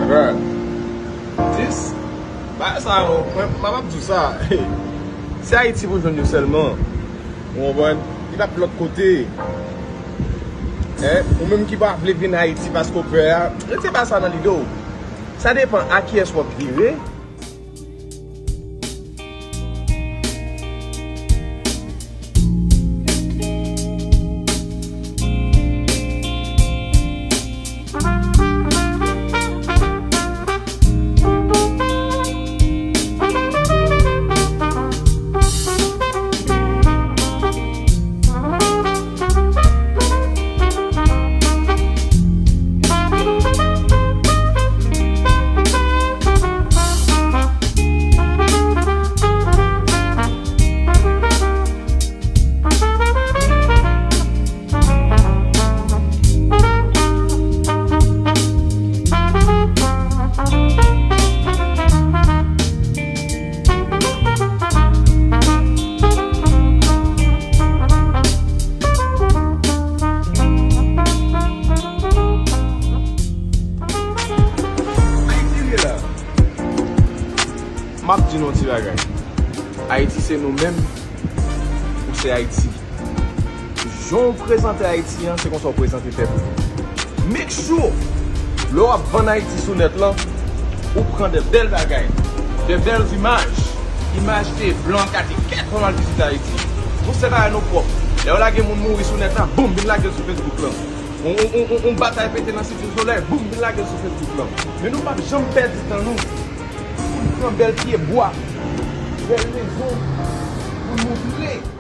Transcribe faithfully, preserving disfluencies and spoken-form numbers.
Bruh. Dis, bagay sa yo, mwen, m ap di w sa. Se Ayiti pou jwenn yo sèlman. Ou konprann? Li p ap lòt kote. Hein? Ou menm ki pa vle vin Ayiti paske w pè a, rete bagay sa nan lide w. Sa depann a kiyès w ap vire. Ayiti, li la. M ap di nou yon ti bagay. Ayiti se nou menm, ou se Ayiti. Jan w prezante Ayiti an, se konsa w prezante pèp ou. Make sure, lè w ap vann Ayiti sou nèt lan, ou pran de bèl bagay, de bèl imaj, imaj de blan ka di kèt fò m al vizite Ayiti. Nou se bagay nou pwòp. Lè yo lage moun mouri sou nèt la, boum, vin lage l sou Facebook lan. On, on, on, on, on batay pete nan Site Solèy, boum, vin lage l sou Facebook lan. Men nou p ap janm pèdi tan nou pou n pran bèl pye bwa, bèl rezon pou n montre.